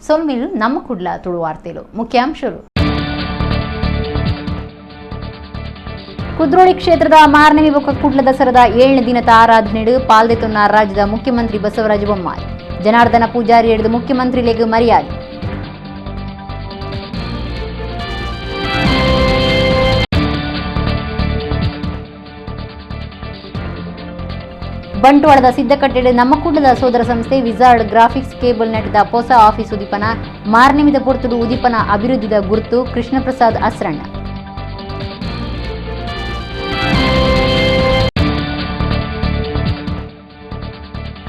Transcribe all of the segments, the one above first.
ಸೊಲ್ಮೆಲು. ನಮ್ಮ ಕುಡ್ಲ ತುಳು ವಾರ್ತೆಲು ಮುಖ್ಯಾಂಶಗಳು. ಕುದ್ರೋಳಿ ಕ್ಷೇತ್ರದ ಮಾರ್ನಮಿ ಬೊಕ್ಕ ಕುಡ್ಲ ದಸರದ 7ನೇ ದಿನದ ಆರಾಧನೆಡು ಪಾಲ್ದೆತೊನ್ನ ರಾಜ್ಯದ ಮುಖ್ಯಮಂತ್ರಿ ಬಸವರಾಜ ಬೊಮ್ಮಾಯಿ. ಜನಾರ್ದನ ಪೂಜಾರಿ ಹಿಡಿದು ಮುಖ್ಯಮಂತ್ರಿಲೆಗ್ ಮರ್ಯಾದೆ. ಬಂಟ್ವಾಳದ ಸಿದ್ದಕಟ್ಟೆಡ್ ನಮ್ಮ ಕುಡ್ಲದ ಸೋದರ ಸಂಸ್ಥೆ ವಿಜಾರ್ಡ್ ಗ್ರಾಫಿಕ್ಸ್ ಕೇಬಲ್ ನೆಟ್ದ ಹೊಸ ಆಫೀಸ್ ಉದಿಪನ. ಮಾರ್ನೆಮಿದ ಪೊರ್ತುಡು ಉದಿಪನ ಅಭಿವೃದ್ಧಿದ ಗುರುತು ಕೃಷ್ಣಪ್ರಸಾದ್ ಅಸ್ರಣ್ಣ.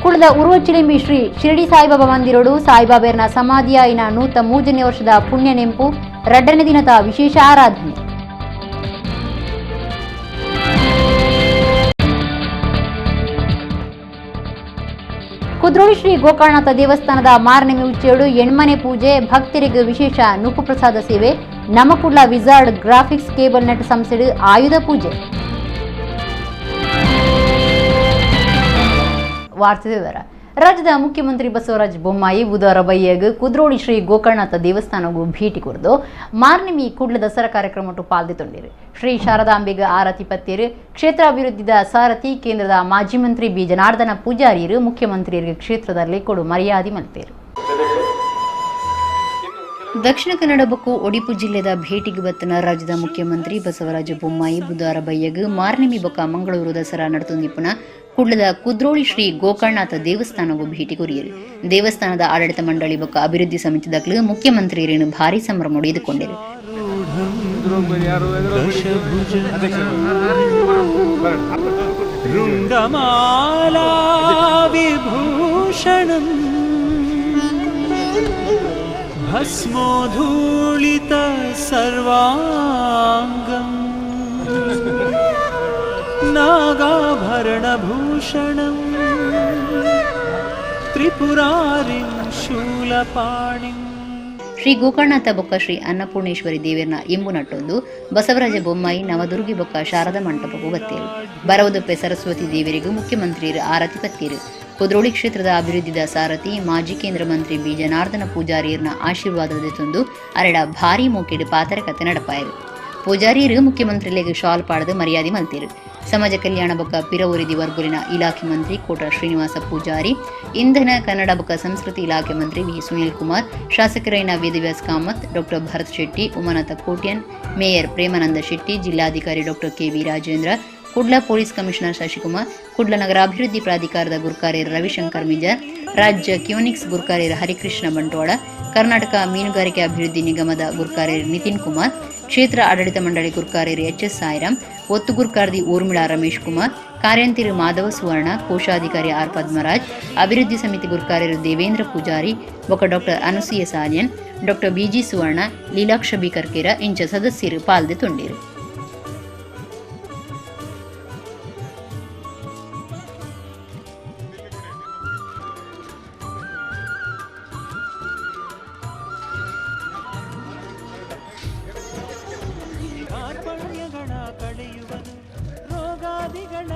ಕುಡ್ಲದ ಉರುವಚಿಲಿಂಬಿ ಶ್ರೀ ಶಿರಡಿ ಸಾಯಿಬಾಬಾ ಮಂದಿರೋಡು ಸಾಯಿಬಾಬೆರ್ನ ಸಮಾಧಿಯಾಯಿನ 103ನೇ ವರ್ಷದ ಪುಣ್ಯ ನೆಂಪು 2ನೇ ದಿನದ ವಿಶೇಷ ಆರಾಧನೆ. ಕುದ್ರೋಳಿ ಶ್ರೀ ಗೋಕರ್ಣನಾಥ ದೇವಸ್ಥಾನದ ಮಾರ್ನೆಮಿ ಉಚ್ಚೇಡು ಎಣ್ಮನೆ ಪೂಜೆ, ಭಕ್ತರಿಗೆ ವಿಶೇಷ ನುಪ್ಪು ಪ್ರಸಾದ ಸೇವೆ. ನಮಕುಡ್ಲ ವಿಜಾರ್ಡ್ ಗ್ರಾಫಿಕ್ಸ್ ಕೇಬಲ್ ನೆಟ್ ಸಂಸ್ಥೆಡು ಆಯುಧ ಪೂಜೆ. ವಾರ್ತೆ ವಿವರ. ರಾಜ್ಯದ ಮುಖ್ಯಮಂತ್ರಿ ಬಸವರಾಜ ಬೊಮ್ಮಾಯಿ ಬುಧವಾರ ಬಯ್ಯಗ್ ಕುದ್ರೋಳಿ ಶ್ರೀ ಗೋಕರ್ಣನಾಥ ದೇವಸ್ಥಾನಗೂ ಭೇಟಿ ಕೊರ್ದು ಮಾರ್ನಿಮಿ ಕುಡ್ಲ ದಸರಾ ಕಾರ್ಯಕ್ರಮಟ್ಟು ಪಾಲ್ದೆತೊಂಡಿರು. ಶ್ರೀ ಶಾರದಾಂಬೆಗ್ ಆರತಿ ಪತ್ತೇರು. ಕ್ಷೇತ್ರಾಭಿವೃದ್ಧಿದ ಸಾರಥಿ ಕೇಂದ್ರದ ಮಾಜಿ ಮಂತ್ರಿ ಬಿ ಜನಾರ್ದನ ಪೂಜಾರಿಯರು ಮುಖ್ಯಮಂತ್ರಿಯರಿಗೆ ಕ್ಷೇತ್ರದಲ್ಲಿ ಕೊಡು ಮರ್ಯಾದೆ ಮಲ್ತೇರು. ದಕ್ಷಿಣ ಕನ್ನಡ ಬೊಕ್ಕು ಒಡಿಪು ಜಿಲ್ಲೆದ ಭೇಟಿಗೆ ಬತ್ತನ ರಾಜ್ಯದ ಮುಖ್ಯಮಂತ್ರಿ ಬಸವರಾಜ ಬೊಮ್ಮಾಯಿ ಬುಧವಾರ ಬಯ್ಯಗ್ ಮಾರ್ನೆಮಿ ಬೊಕ್ಕ ಮಂಗಳೂರು ದಸರಾ ನಡತೊಂದಿಪ್ಪುನ ಕುಡ್ಲದ ಕುದ್ರೋಳಿ ಶ್ರೀ ಗೋಕರ್ಣನಾಥ ದೇವಸ್ಥಾನಗೂ ಭೇಟಿ ಕೊರಿಯರು. ದೇವಸ್ಥಾನದ ಆಡಳಿತ ಮಂಡಳಿ ಬೊಕ್ಕ ಅಭಿವೃದ್ಧಿ ಸಮಿತಿದಕ್ಲು ಮುಖ್ಯಮಂತ್ರಿಯರೇನು ಭಾರಿ ಸಂಭ್ರಮ ಎದುಕೊಂಡರು. ರುಂಡಮಾಲಾ ವಿಭೂಷಣಂ ಭಸ್ಮೋಧೂಳಿತ ಸರ್ವಾಂಗಂ ನಾಗಾಭರಣಭೂಷಣಂ ತ್ರಿಪುರಾರಿಂ ಶೂಲಪಾಣಿಂ. ಶ್ರೀ ಗೋಕರ್ಣನಾಥ ಬೊಕ್ಕ ಶ್ರೀ ಅನ್ನಪೂರ್ಣೇಶ್ವರಿ ದೇವರ್ನ ಇಂಬು ನಟ್ಟೊಂದು ಬಸವರಾಜ ಬೊಮ್ಮಾಯಿ ನವದುರ್ಗಿ ಬೊಕ್ಕ ಶಾರದಾ ಮಂಟಪಕ್ಕೂ ಬತ್ತೇರು. ಬರವದೊಪ್ಪೆ ಸರಸ್ವತಿ ದೇವರಿಗೂ ಮುಖ್ಯಮಂತ್ರಿಯರು ಆರತಿ ಪತ್ತೇರು. ಕುದ್ರೋಳಿ ಕ್ಷೇತ್ರದ ಅಭಿವೃದ್ಧಿದ ಸಾರಥಿ ಮಾಜಿ ಕೇಂದ್ರ ಮಂತ್ರಿ ಬಿ ಜನಾರ್ದನ ಪೂಜಾರಿಯರ್ನ ಆಶೀರ್ವಾದದ ತಂದು ಅರೆಡ ಭಾರಿ ಮೋಕೆಡು ಪಾತರ ಕತೆ ನಡಪಾಯರು. ಪೂಜಾರಿಯರು ಮುಖ್ಯಮಂತ್ರಿಲೆಗ್ ಶಾಲ್ ಪಾಡದು ಮರ್ಯಾದೆ ಮಲ್ತೇರು. ಸಮಾಜ ಕಲ್ಯಾಣ ಬೊಕ್ಕ ಪಿರವೊರಿದಿ ವರ್ಗುಲಿನ ಇಲಾಖೆ ಮಂತ್ರಿ ಕೋಟ ಶ್ರೀನಿವಾಸ ಪೂಜಾರಿ, ಇಂಧನ, ಕನ್ನಡ ಬೊಕ್ಕ ಸಂಸ್ಕೃತಿ ಇಲಾಖೆ ಮಂತ್ರಿ ವಿ ಸುನೀಲ್ ಕುಮಾರ್, ಶಾಸಕರೈನ ವೇದವ್ಯಾಸ್ ಕಾಮತ್, ಡಾಕ್ಟರ್ ಭರತ್ ಶೆಟ್ಟಿ, ಉಮಾನಾಥ ಕೋಟ್ಯಾನ್, ಮೇಯರ್ ಪ್ರೇಮಾನಂದ ಶೆಟ್ಟಿ, ಜಿಲ್ಲಾಧಿಕಾರಿ doctor KV Rajendra, Kudla police commissioner Shashikumar, Kudla ನಗರಾಭಿವೃದ್ಧಿ ಪ್ರಾಧಿಕಾರದ ಗುರ್ಕಾರ್ಯರ್ ರವಿಶಂಕರ್ ಮಿಜಾರ್, ರಾಜ್ಯ ಕ್ಯೂನಿಕ್ಸ್ ಗುರ್ಕಾರ್ಯರ್ ಹರಿಕೃಷ್ಣ ಬಂಟ್ವಾಳ, ಕರ್ನಾಟಕ ಮೀನುಗಾರಿಕೆ ಅಭಿವೃದ್ಧಿ ನಿಗಮದ ಗುರ್ಕಾರ್ಯರ್ ನಿತಿನ್ ಕುಮಾರ್, ಕ್ಷೇತ್ರ ಆಡಳಿತ ಮಂಡಳಿ ಗುರ್ಕಾರ್ಯರ್ ಎಚ್ ಎಸ್ ಸಾಯಿರಾಮ್, ಒತ್ತು ಗುರ್ಕಾರ್ದಿ ಊರ್ಮಿಳಾ ರಮೇಶ್ ಕುಮಾರ್, ಕಾರ್ಯಂತಿರು ಮಾಧವ ಸುವರ್ಣ, ಕೋಶಾಧಿಕಾರಿ ಆರ್ ಪದ್ಮರಾಜ್, ಅಭಿವೃದ್ಧಿ ಸಮಿತಿ ಗುರ್ಕಾರ್ಯರು ದೇವೇಂದ್ರ ಪೂಜಾರಿ ಬೊಕ್ಕ doctor Anusuya Salian, doctor BG Suvarna, Leelaksha B Karkera ಇಂಚ ಸದಸ್ಯರು ಪಾಲ್ದೆತೊಂಡೇರು. ಕಾರ್ಪಣ್ಯಗಳ ಕಳೆಯುವನು, ರೋಗಾದಿಗಳ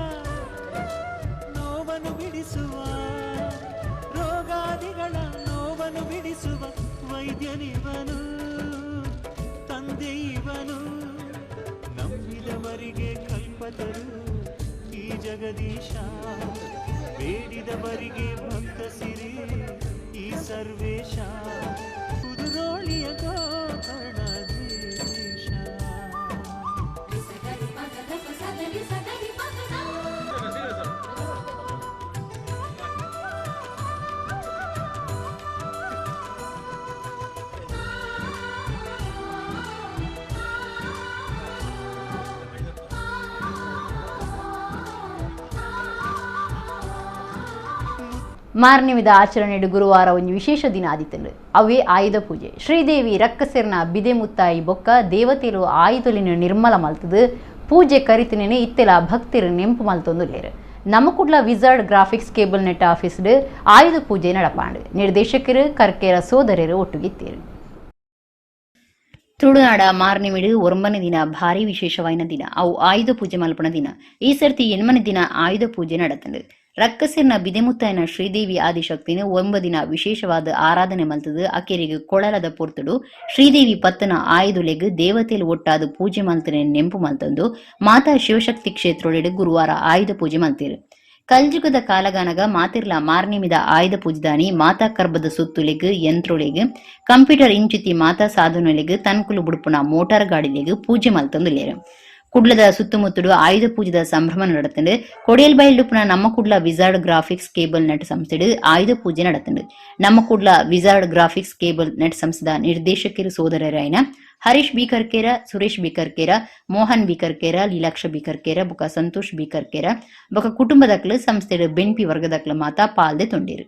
ನೋವನ್ನು ಬಿಡಿಸುವ, ರೋಗಾದಿಗಳ ನೋವನ್ನು ಬಿಡಿಸುವ ವೈದ್ಯನಿವನು, ತಂದೆ ಇವನು. ನಂಬಿದವರಿಗೆ ಕಲ್ಪತರು ಈ ಜಗದೀಶ, ಬೇಡಿದವರಿಗೆ ಭಕ್ತ ಸಿರಿ ಈ ಸರ್ವೇಶ, ಕುದುರೋಳಿಯ ಗೋಕರ್ಣಧೀಶ. ಮಾರ್ನಿಮಿದ ಆಚರಣೆಡು ಗುರುವಾರ ಒಂದು ವಿಶೇಷ ದಿನ ಆದಿತ್ತಂಡು. ಅವೇ ಆಯುಧ ಪೂಜೆ. ಶ್ರೀದೇವಿ ರಕ್ಕಸೆರ್ನ ಬಿದೆ ಮುತ್ತಾಯಿ ಬೊಕ್ಕ ದೇವತೆಲು ಆಯುಧಲಿನ ನಿರ್ಮಲ ಮಲ್ತದು ಪೂಜೆ ಕರಿತಿನೇನೆ ಇತ್ತೆಲ ಭಕ್ತರು ನೆಂಪು ಮಲ್ತೊಂದುಲ್ಲೇರು. ನಮ್ಮ ಕುಡ್ಲ ವಿಜಾರ್ಡ್ ಗ್ರಾಫಿಕ್ಸ್ ಕೇಬಲ್ ನೆಟ್ ಆಫೀಸ್ಡ್ ಆಯುಧ ಪೂಜೆ ನಡಪಾಂಡು. ನಿರ್ದೇಶಕರು ಕರ್ಕೇರ ಸೋದರರು ಒಟ್ಟುಗಿತ್ತೇರು. ತುಳುನಾಡ ಮಾರ್ನಿಮಿಡು 9ನೇ ದಿನ ಭಾರಿ ವಿಶೇಷವಾಯಿನ ದಿನ. ಅವು ಆಯುಧ ಪೂಜೆ ಮಲ್ಪನ ದಿನ. ಈ ಸರ್ತಿ 8ನೇ ದಿನ ಆಯುಧ ಪೂಜೆ ನಡತಂಡು. ರಕ್ಕಸಿರ್ನ ಬಿದೆಮುತ್ತಾಯನ ಶ್ರೀದೇವಿ ಆದಿಶಕ್ತಿನ 9 ದಿನ ವಿಶೇಷವಾದ ಆರಾಧನೆ ಮಲ್ತದು ಅಕೆರಿಗೆ ಕೊಳಲದ ಪೊರ್ತುಡು ಶ್ರೀದೇವಿ ಪತ್ತನ ಆಯುಧುಲೆಗ್ ದೇವತೆಲು ಒಟ್ಟಾದ ಪೂಜೆ ಮಲ್ತನೆ ನೆಂಪು ಮಲ್ತಂದು ಮಾತಾ ಶಿವಶಕ್ತಿ ಕ್ಷೇತ್ರೊಳೆಡು ಗುರುವಾರ ಆಯುಧ ಪೂಜೆ ಮಲ್ತೇರು. ಕಲ್ಜುಗದ ಕಾಲಗಾನಗ ಮಾತಿರ್ಲ ಮಾರ್ನಿಮಿದ ಆಯುಧ ಪೂಜೆದಾನಿ ಮಾತಾ ಕರ್ಬದ ಸುತ್ತುಲೆಗ್ ಯಂತ್ರೊಲೆಗ್ ಕಂಪ್ಯೂಟರ್ ಇಂಚಿತಿ ಮಾತಾ ಸಾಧನೊಲೆಗ್ ತನ್ಕುಲು ಬುಡುಪುನ ಮೋಟಾರ್ ಗಾಡಿಲೆಗ್ ಪೂಜೆ ಮಲ್ತಂದುಲ್ಲೇರು. ಕುಡ್ಲದ ಸುತ್ತಮುತ್ತಲು ಆಯುಧ ಪೂಜೆದ ಸಂಭ್ರಮ ನಡತಂಡು. ಕೊಡಿಯಲ್ಬೈಲ್ಡುಪುನ ನಮ್ಮ ಕುಡ್ಲ ವಿಜಾರ್ಡ್ ಗ್ರಾಫಿಕ್ಸ್ ಕೇಬಲ್ ನೆಟ್ ಸಂಸ್ಥೆಡು ಆಯುಧ ಪೂಜೆ ನಡತಂಡು. ನಮ್ಮ Kudla wizard graphics cable net ಸಂಸ್ಥೆದ ನಿರ್ದೇಶಕರು ಸೋದರರಾಯನ Harish B Karkera, Suresh B Karkera, Mohan B Karkera, Leelaksha B Karkera, ಬೊಕ ಸಂತೋಷ್ ಬಿ ಕರ್ಕೇರ ಬೊಕ ಕುಟುಂಬದಕ್ಲು ಸಂಸ್ಥೆಡು ಬೆನ್ಪಿ ವರ್ಗದಕ್ಲು ಮಾತಾ ಪಾಲ್ದೆ ತೊಂಡೇರು.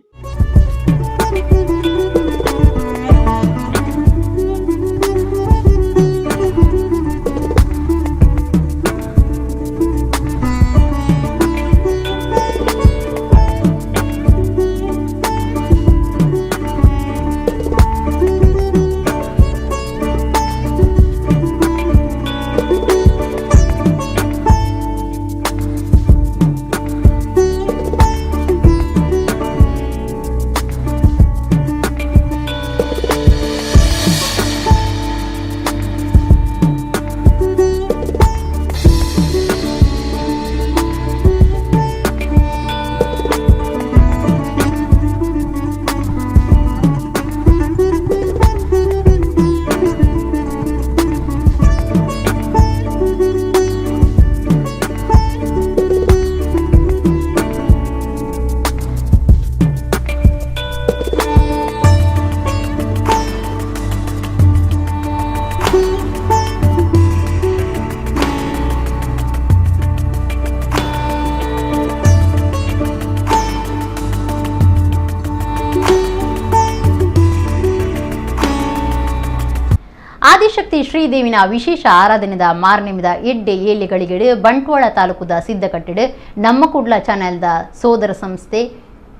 ಆದಿಶಕ್ತಿ ಶ್ರೀದೇವಿನ ವಿಶೇಷ ಆರಾಧನೆದ ಮಾರ್ನೆಮಿದ ಎಡ್ಡೆ ಏಲೆಗಳಿಗೆಡು ಬಂಟ್ವಾಳ ತಾಲೂಕುದ ಸಿದ್ದಕಟ್ಟೆಡು ನಮ್ಮ ಕುಡ್ಲ ಚಾನೆಲ್ದ ಸೋದರ ಸಂಸ್ಥೆ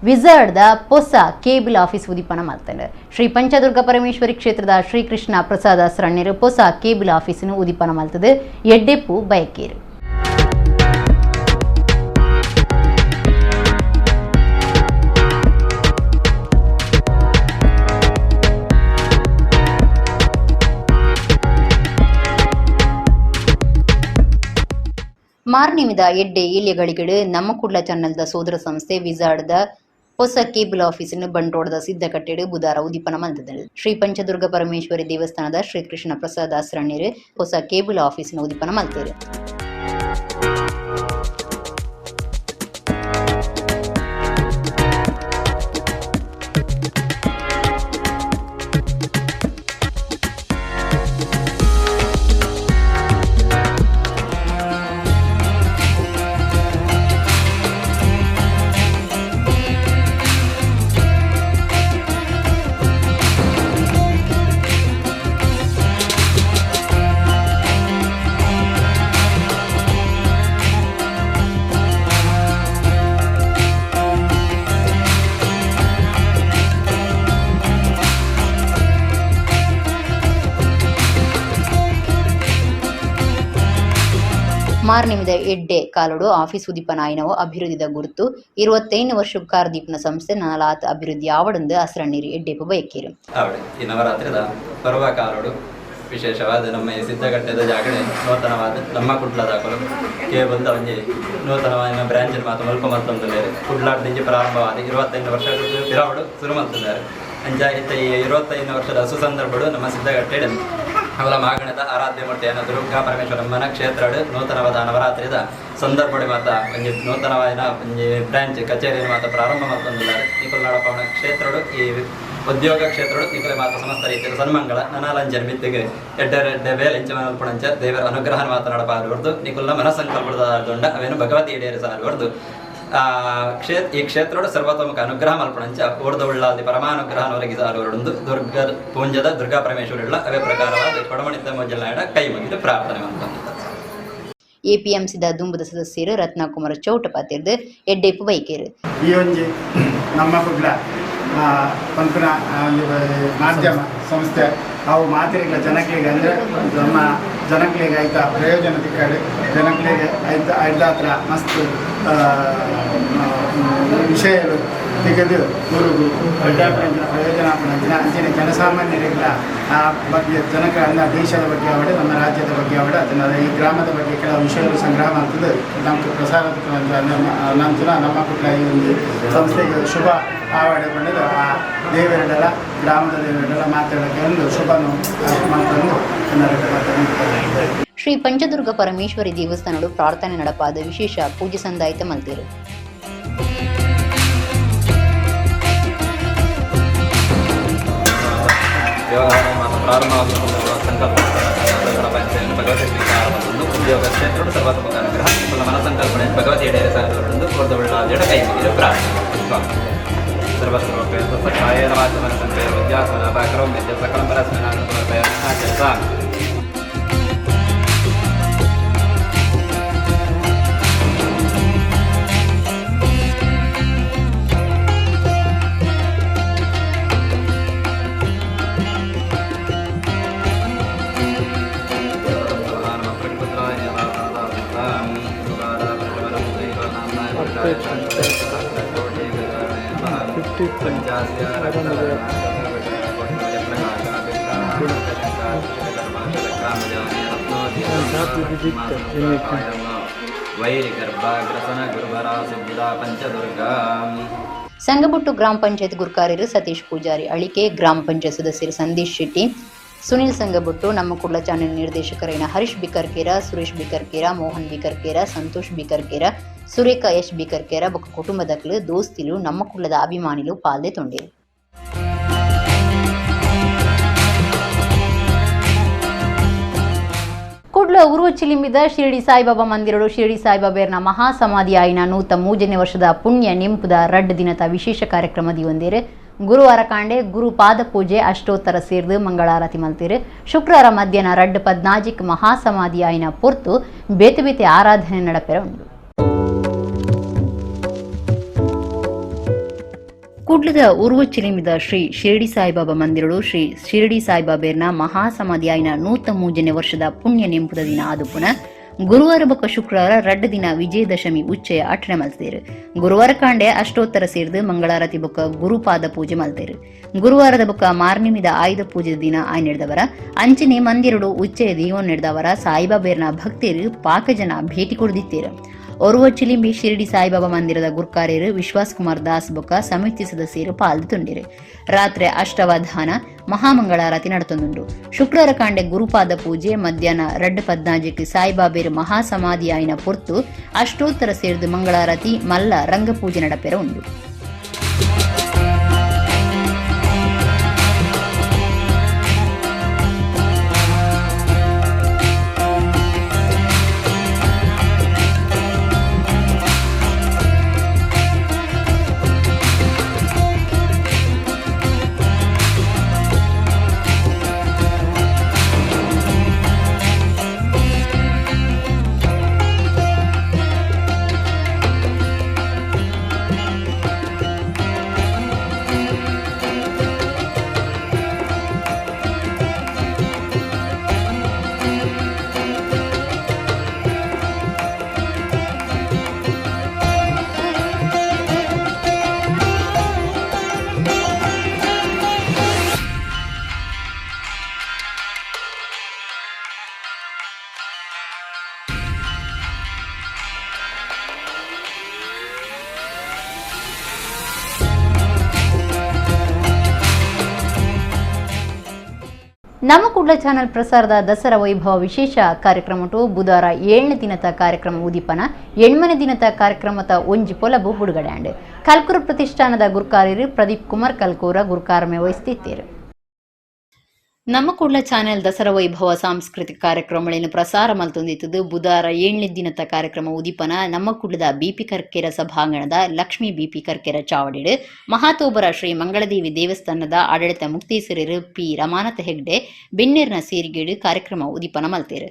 ವಿಸರ್ಡ್ದ ಪೊಸ ಕೇಬಲ್ ಆಫೀಸ್ ಉದೀಪನ ಮಾಡ್ತಾನೆ. ಶ್ರೀ ಪಂಚದುರ್ಗ ಪರಮೇಶ್ವರಿ ಕ್ಷೇತ್ರದ ಶ್ರೀಕೃಷ್ಣ ಪ್ರಸಾದ ಸರಣ್ಯರು ಪೊಸ ಕೇಬಲ್ ಆಫೀಸನ್ನು ಉದೀಪನ ಮಾಡ್ತದೆ. ಎಡ್ಡೆಪ್ಪು ಬಯಕೇರು. ಮಾರ್ನಿಮಿದ ಎಡ್ಡೆ ಏಲ್ಯಗಳಿಗೆಡು ನಮ್ಮ ಕುಡ್ಲ ಚಾನೆಲ್ದ ಸೋದರ ಸಂಸ್ಥೆ ವಿಜಾರ್ಡ್ದ ಹೊಸ ಕೇಬಲ್ ಆಫೀಸನ್ನು ಬಂಟ್ವಾಳದ ಸಿದ್ದಕಟ್ಟೆಡು ಬುಧಾರ ಉದೀಪನ ಮಲ್ತದಳು. ಶ್ರೀ ಪಂಚದುರ್ಗ ಪರಮೇಶ್ವರಿ ದೇವಸ್ಥಾನದ ಶ್ರೀಕೃಷ್ಣ ಪ್ರಸಾದ ಆಸರಣ್ಯರು ಹೊಸ ಕೇಬಲ್ ಆಫೀಸಿನ ಉದೀಪನ ಮಲ್ತೇರು. ಮಾರ್ನಿಮಿದ ಎಡ್ಡೆ ಕಾಲೋಡು ಆಫೀಸ್ ಉದೀಪನ ಆಯ್ನವು ಅಭಿವೃದ್ಧಿದ ಗುರುತು. 25 ವರ್ಷ ಕಾರ್ದೀಪನ ಸಂಸ್ಥೆ ನಾಲಾತ್ ಅಭಿವೃದ್ಧಿ ಆವಡಂದು ಅಸರಣ್ಣೀರು ಎಡ್ಡೆಪು ಬಯಕೇರು. ಈ ನವರಾತ್ರಿದ ಪರ್ವ ಕಾಲೋಡು ವಿಶೇಷವಾದ ನಮ್ಮ ಈ ಸಿದ್ಧಗಟ್ಟೆದ ಜಾಗಣೆ ನೂತನವಾದ ನಮ್ಮ ಕುಡ್ಲದಾಕಲು ಕೇಬಲ್ದ ಒಂಜಿ ನೂತನವಾದ ಬ್ರಾಂಚ್ ಮಾತ ಮಲ್ಪ ಮಲ್ತೊಂದುಲ್ಲೆರ್. ಕುಡ್ಲಾಡ್ದಿಂಚಿ ಪ್ರಾರಂಭವಾದ 25 ವರ್ಷ ಪಿರಾವಡು ಶುರು ಮಲ್ತೊಂದುಲ್ಲೆರ್. ಅಂಚ ಇತ್ತೆ ಈ 25 ವರ್ಷದ ಸುಸಂದರ್ಭಡು ನಮ್ಮ ಸಿದ್ಧಗಟ್ಟೆಡ್ ಅವಲ ಮಾಗಣದ ಆರಾಧ್ಯ ಮೂರ್ತಿಯನ್ನು ದುರ್ಗಾ ಪರಮೇಶ್ವರಮ್ಮನ ಕ್ಷೇತ್ರಡು ನೂತನವಾದ ನವರಾತ್ರಿದ ಸಂದರ್ಭಡು ಮಾತ ಒಂಜಿ ನೂತನವಾದ ಒಂಜಿ ಬ್ರಾಂಚ್ ಕಚೇರಿ ಮಾತ ಪ್ರಾರಂಭ ಮಲ್ತೊಂದುಲ್ಲೆರ್. ನಿಕುಲು ನಡಪವನ ಕ್ಷೇತ್ರಡು ಈ ಉದ್ಯೋಗ ಕ್ಷೇತ್ರಡು ನಿಕುಲೆ ಮಾತ ಸಮಸ್ತ ರೀತಿಯ ಸನ್ಮಂಗಳ ನನಾಲಂಜನ ಮಿತ್ತಿಗೆ ಎಡ್ಡೆ ಎಡ್ಡೆ ಬೇಲೆ ಇಂಚ ಮಲ್ಪುಣಂಚ ದೇವರ ಅನುಗ್ರಹ ಮಾತ ನಡಪಾದವರ್ದು ನಿಕುಲ್ನ ಮನಸಂಕಲ್ಪದ ಅವೇನು ಭಗವತಿ ಈಡೇರಿಸಾದವರ್ದು ಈ ಕ್ಷೇತ್ರೋಡು ಸರ್ವತೋಮುಖ ಅನುಗ್ರಹ ಮಲ್ಪಣಂಚ ಊರ್ದ ಉಳ್ಳಾದಿ ಪರಮಾನುಗ್ರಹ ಒದಗಿಸಾಲುವರುಂದು ದುರ್ಗ ಪೂಂಜದ ದುರ್ಗಾ ಪರಮೇಶ್ವರಿಗಳ ಅವೇ ಪ್ರಕಾರವಾದ ಕೊಡಮಣಿತ ಮೊಜಲ್ನಾಡ ಕೈ ಮುಗಿದು ಪ್ರಾರ್ಥನೆ ಮಾಡ್ತಂತ. ಎಪಿಎಂಸಿದ ದುಂಬುದ ಸದಸ್ಯರು ರತ್ನಕುಮಾರ್ ಚೌಟ ಪಾತಿರ್ದು ಎಡ್ಡೆಪ್ಪು ಬೈಕೇರು. ಈ ಒಂಜಿ ನಮ್ಮ ಕುಡ್ಲ ಪನ್ಪಿನ ಮಾಧ್ಯಮ ಸಂಸ್ಥೆ ಅವು ಮಾತಿರಿಗಳ ಜನಕ್ಲೆಗ್ ಅಂದರೆ ನಮ್ಮ ಜನಕ್ಲೆಗ್ ಐತ ಪ್ರಯೋಜನ ತಿಕ್ಕಡು, ಜನಕ್ಲೆಗ್ ಐತ ಐದಾತ್ರ ಮಸ್ತ್ ವಿಷಯಗಳು ತೆಗೆದು ಊರುಗು ಎಡ್ಡೆ ಪ್ರಯೋಜನ ಆಪುನಂಚಿನ ಅಂಚನೆ ಜನಸಾಮಾನ್ಯರಿಗೆಲ್ಲ ಆ ಬಗ್ಗೆ ಜನಕ ಅನ್ನ ದೇಶದ ಬಗ್ಗೆ ಅವಡೆ, ನಮ್ಮ ರಾಜ್ಯದ ಬಗ್ಗೆ ಅವಡೆ, ಅದನ್ನು ಈ ಗ್ರಾಮದ ಬಗ್ಗೆ ಕೆಲವು ವಿಷಯಗಳು ಸಂಗ್ರಹ ಮಾಡ್ತದೆ. ನಮ್ಗೆ ಪ್ರಸಾರ ನಂತರ ನಮ್ಮ ಕುಟ್ಲ ಈ ಒಂದು ಸಂಸ್ಥೆಗೆ ಶುಭ ಆವಡೆ ಪಂಡದು ಆ ದೇವರೆಡೆಲ್ಲ, ಗ್ರಾಮದ ದೇವರೆಡೆಲ್ಲ ಮಾತಾಡೋಕ್ಕೆ ಒಂದು ಶುಭನು ಮಾತನ್ನು ಕನ್ನಡಕ್ಕೆ ಮಾತನ್ನು. ಶ್ರೀ ಪಂಚದುರ್ಗ ಪರಮೇಶ್ವರಿ ದೇವಸ್ಥಾನಡು ಪ್ರಾರ್ಥನೆ ನಡಪಾದ ವಿಶೇಷ ಪೂಜೆ ಸಂದಾಯಿತ ಮಲ್ತೇರು. ವ್ಯವಹಾರ ಮಾತ್ರ ಪ್ರಾರಂಭ ಸಂಕಲ್ಪ ಭಗವತಿ ಸ್ವೀಕಾರ ಬಂದು ಉದ್ಯೋಗಕ್ಕೆ ಎರಡು ಸರ್ವಾತ್ಮಕ ಅನುಗ್ರಹ ಮನಸಂಕಲ್ಪನೆ ಭಗವತಿ ಎಡೆಯ ಸಾಗರದೊಂದು ಕೊರ್ದೊಳ್ಳ ಕೈ ಮುಗಿದ ಪ್ರಾರ್ಥನೆ. ಸರ್ವಸ್ವರೂಪೇ ಕಾಯೇನ ವಾಚ ಮನಸಂಪೇ ವಿದ್ಯಾಸನ ಅಪಾಕರೋಮ್ಯ ಸಕಲಂ ಪರಸ್ಮನಾನುಕೂಲಪಯ. ವೈರಿಗರ್ಭಾಗ್ರಸನ ಗುರುಭರ ಸಿದ್ಧಿದಾ ಪಂಚದುರ್ಗಾ. ಸಂಗಬೊಟ್ಟು ಗ್ರಾಮ ಪಂಚಾಯತ್ ಗುರ್ಕಾರ್ಯರು ಸತೀಶ್ ಪೂಜಾರಿ ಅಳಿಕೆ, ಗ್ರಾಮ ಪಂಚಾಯತ್ ಸದಸ್ಯರು ಸಂದೀಶ್ ಶೆಟ್ಟಿ, ಸುನಿಲ್ ಸಂಗಬೊಟ್ಟು, ನಮ್ಮ ಕುಡ್ಲ ಚಾನೆಲ್ ನಿರ್ದೇಶಕರೈನ ಹರೀಶ್ ಬಿಕರ್ಕೇರ, ಸುರೇಶ್ ಬಿಕರ್ಕೇರ, ಮೋಹನ್ ಬಿಕರ್ಕೇರ, ಸಂತೋಷ್ ಬಿಕರ್ಕೇರ, ಸುರೇಖಾ ಎಸ್ ಬಿಕರ್ಕೇರ ಬೊಕ್ಕ ಕುಟುಂಬದಕ್ಲು, ದೋಸ್ತಿಲು, ನಮ್ಮ ಕುಡ್ಲದ ಅಭಿಮಾನಿಲು ಪಾಲ್ದೆ ತೊಂಡೇರು. ಕುಡ್ಲ ಉರುವಚಿಲಿಂಬಿದ ಶಿರಡಿ ಸಾಯಿಬಾಬಾ ಮಂದಿರಡು ಶಿರಡಿ ಸಾಯಿಬಾಬೆಯರ್ನ ಮಹಾಸಮಾಧಿ ಆಯಿನ 103ನೇ ವರ್ಷದ ಪುಣ್ಯ ನೆಂಪುದ ರಡ್ಡ್ ದಿನದ ವಿಶೇಷ ಕಾರ್ಯಕ್ರಮ ದಿವಂದೇರು. ಗುರುವಾರ ಕಾಂಡೆ ಗುರು ಪಾದ ಪೂಜೆ, ಅಷ್ಟೋತ್ತರ ಸೇರ್ದು ಮಂಗಳಾರತಿ ಮಲ್ತೇರು. ಶುಕ್ರವಾರ ಮಧ್ಯಾಹ್ನ ರಡ್ಡ್ ಪದ್ನಾಜಿಕ್ ಮಹಾಸಮಾಧಿ ಆಯಿನ ಪೊರ್ತು ಬೇತೆ ಬೇತೆ ಆರಾಧನೆ ನಡಪೆರ ಉಂಡು. ಕುಡ್ಲದ ಉರುವಚಿಲಿಂಬಿದ ಶ್ರೀ ಶಿರಡಿ ಸಾಯಿಬಾಬಾ ಮಂದಿರಡು ಶ್ರೀ ಶಿರಡಿ ಸಾಯಿಬಾಬೆಯರ್ನ ಮಹಾಸಮಾಧಿ ಆಯಿನ 103ನೇ ವರ್ಷದ ಪುಣ್ಯ ನೆಂಪುದ ದಿನ ಆದುಪುನ ಗುರುವಾರ ಬೊಕ್ಕ ಶುಕ್ರವಾರ ರಡ್ಡ್ ದಿನ ವಿಜಯದಶಮಿ ಉಚ್ಚಯ ಅಟ್ಟಣೆ ಮಲ್ತೇರು. ಗುರುವಾರ ಕಾಂಡೆ ಅಷ್ಟೋತ್ತರ ಸೇರ್ದು ಮಂಗಳಾರತಿ ಬೊಕ್ಕ ಗುರುಪಾದ ಪೂಜೆ ಮಲ್ತೇರು. ಗುರುವಾರದ ಬೊಕ್ಕ ಮಾರ್ನಿಮಿದ ಆಯುಧ ಪೂಜೆ ದಿನ ಆಯ್ ನಡೆದವರ ಅಂಚನೆ ಮಂದಿರಡು ಉಚ್ಚಯ ದೀವನ್ ನಡೆದವರ ಸಾಯಿಬಾಬೆಯರ್ನ ಭಕ್ತರು ಪಾಕಜನ ಭೇಟಿ ಕೊಡ್ದಿತ್ತೇರು. ಓರ್ವ ಚಿಲಿಂಬಿ ಶಿರಡಿ ಸಾಯಿಬಾಬಾ ಮಂದಿರದ ಗುರ್ಕಾರ್ಯರು ವಿಶ್ವಾಸ್ ಕುಮಾರ್ ದಾಸ್ ಬೊಕ್ಕ ಸಮಿತಿ ಸದಸ್ಯರು ಪಾಲ್ದು ತುಂಡಿರು. ರಾತ್ರಿ ಅಷ್ಟವಧಾನ ಮಹಾಮಂಗಳಾರತಿ ನಡತೊಂದುಂಡು. ಶುಕ್ರವಾರ ಕಾಂಡೆ ಗುರುಪಾದ ಪೂಜೆ, ಮಧ್ಯಾಹ್ನ ರಡ್ಡ್ ಪದ್ನಾಜಿಕ್ ಸಾಯಿಬಾಬೇರು ಮಹಾಸಮಾಧಿ ಆಯಿನ ಪೊರ್ತು ಅಷ್ಟೋತ್ತರ ಸೇರ್ದು ಮಂಗಳಾರತಿ, ಮಲ್ಲ ರಂಗಪೂಜೆ ನಡಪೆರ ಉಂಡು. ನಮ್ಮ ಕುಡ್ಲ ಚಾನೆಲ್ ಪ್ರಸಾರದ ದಸರಾ ವೈಭವ ವಿಶೇಷ ಕಾರ್ಯಕ್ರಮಟು ಬುಧವಾರ 7ನೇ ದಿನದ ಕಾರ್ಯಕ್ರಮ ಉದೀಪನ 8ನೇ ದಿನದ ಕಾರ್ಯಕ್ರಮದ ಒಂಜಿ ಪೊಲಬು ಬಿಡುಗಡೆ ಆಂಡ್. ಕಲ್ಕೂರು ಪ್ರತಿಷ್ಠಾನದ ಗುರ್ಕಾರ್ಯರು ಪ್ರದೀಪ್ ಕುಮಾರ್ ಕಲ್ಕೂರ ಗುರ್ಕಾರ್ಮೆ ವಹಿಸುತ್ತಿದ್ದರು. ನಮ್ಮ ಕುಡ್ಲ ಚಾನೆಲ್ ದಸರಾ ವೈಭವ ಸಾಂಸ್ಕೃತಿಕ ಕಾರ್ಯಕ್ರಮಗಳನ್ನು ಪ್ರಸಾರ ಮಲ್ತೊಂದಿತ್ತದು. ಬುಧವಾರ 7ನೇ ದಿನದ ಕಾರ್ಯಕ್ರಮ ಉದೀಪನ ನಮ್ಮ ಕುಡ್ಲದ ಬಿಪಿ ಕರ್ಕೆರ ಸಭಾಂಗಣದ ಲಕ್ಷ್ಮೀ ಬಿಪಿ ಕರ್ಕೆರ ಚಾವಡಿಡು ಮಹಾತೋಬರ ಶ್ರೀ ಮಂಗಳದೇವಿ ದೇವಸ್ಥಾನದ ಆಡಳಿತ ಮುಕ್ತೇಸರರು ಪಿ ರಮಾನಾಥ ಹೆಗ್ಡೆ ಬೆನ್ನೇರ್ನ ಸೇರಿಗೇಡು ಕಾರ್ಯಕ್ರಮ ಉದೀಪನ ಮಲ್ತೇರು.